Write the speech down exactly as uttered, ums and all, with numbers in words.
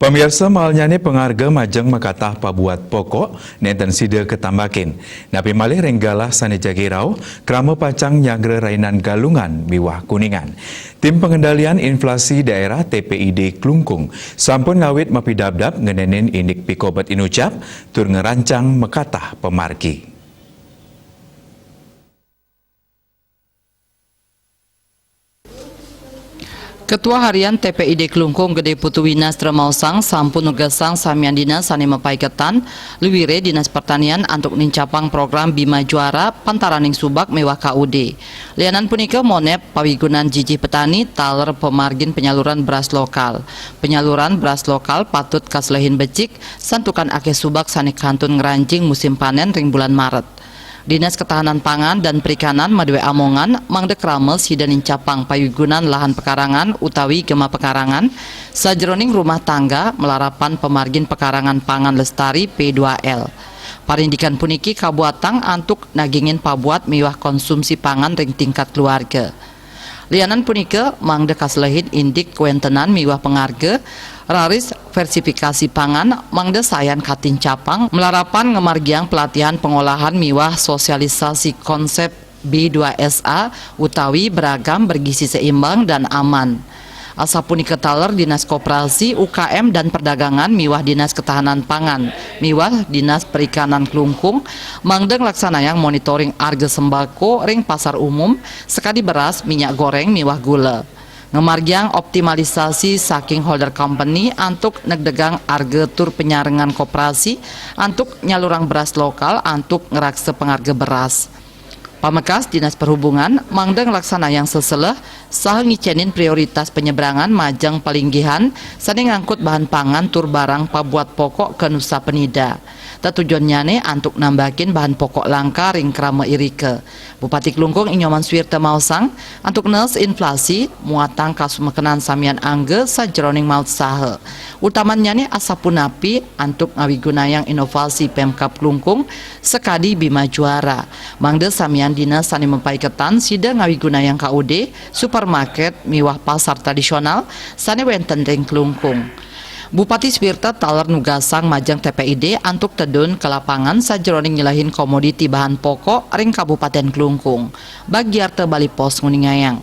Pamiarsa, maalnyane pangarga majeng makatah pabuat pokok nenten sida katambakin. Napi malih ring galah sane jagi rauh, krama pacang nyanggra rainan Galungan miwah Kuningan. Tim Pengendalian Inflasi Daerah T P I D Klungkung sampun ngawit mapidabdab ngenenin indik pikobet inucap tur ngerancang makatah pamargi. Ketua Harian T P I D Klungkung Gede Putu Winas Dramausang sampun nugasang samian dinas sane mapaiketan, luire Dinas Pertanian antuk nincapang program Bima Juara pantaraning subak miwah K U D. Lianan punika monep pawigunan jijih petani taler pamargin penyaluran beras lokal. Penyaluran beras lokal patut kaselehin becik, santukan akeh subak sane kantun ngranjing musim panen ring bulan Maret. Dinas Ketahanan Pangan dan Perikanan madue amongan mangda krama sida nincapang pawigunan lahan pekarangan utawi gema pekarangan sajeroning rumah tangga malarapan pamargin pekarangan pangan lestari P dua L. Parindikan puniki kabuatang antuk nagingin pabuat miwah konsumsi pangan ring tingkat keluarga. Lianan punika, mangda kaselehin indik kawentenan miwah pangarga, raris versifikasi pangan, mangda sayan katincapang, malarapan ngamargiang pelatihan pengolahan miwah sosialisasi konsep B dua S A utawi beragam, bergizi seimbang, dan aman. Asapunika taler Dinas Koperasi, U K M, dan Perdagangan miwah Dinas Ketahanan Pangan miwah Dinas Perikanan Klungkung mangda nglaksanayang monitoring arga sembako ring pasar umum, sakadi beras, minyak goreng miwah gula. Ngamargiang optimalisasi saking holder company antuk negdegang arga tur penyarengan koperasi antuk nyalurang beras lokal antuk ngraksa pangarga beras. Pamekas, Dinas Perhubungan mangda nglaksanayang seseleh saha ngicenin prioritas panyebrangan majeng palinggihan sane ngangkut bahan pangan tur barang pabuat pokok kanusa panida. Tetujonnyane antuk nambakin bahan pokok langka ring krama irika. Bupati Klungkung I Nyoman Suwirta maosang, antuk nees inflasi, muatang kasumekenan samian angga sajeroning mautsaha. Utamannyane asapunapi antuk ngawigunayang inovasi Pemkab Klungkung sakadi Bima Juara. Mangda samian dinas sane mapaiketan sida ngawigunayang K U D, supermarket, miwah pasar tradisional sane wenten ring Klungkung. Bupati Suwirta taler nugasang majeng T P I D antuk tedun ka lapangan sajeroning nyelehin komoditi bahan pokok ring Kabupaten Klungkung. Bagiarta Bali Post nguningayang.